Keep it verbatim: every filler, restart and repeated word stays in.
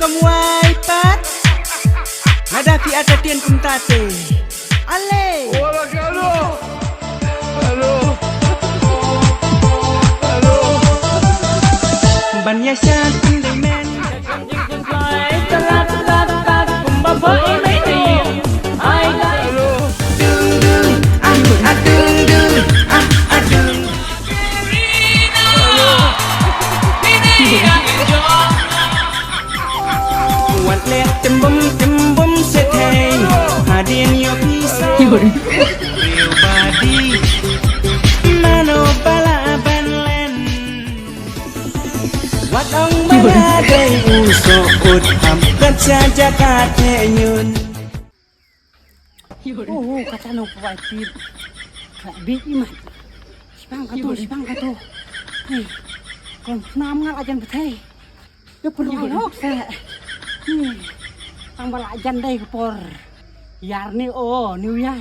Kam wai pat. Lada phi ata tien kumta te. Ale. Ban ïa shan pynlei men. Dung dung, ah, ah, dung dung, ah, ah, dung. Wat leh tembum tembum sethei. Hadien ïoh pisa. Everybody. Mano ba lah ban len. Wat ong ba la dei u soh ut ham. Kan sha jaka te ñiun. Oh, oh, kata no pawai pit. Ka bit imat. Sipang kato, sipang kato. Hei, kon nam ngal ajan bethei. Yo perlu lok sa. Hmm. Tang bala ajan dai ke por. Yar ni, oh, New Year.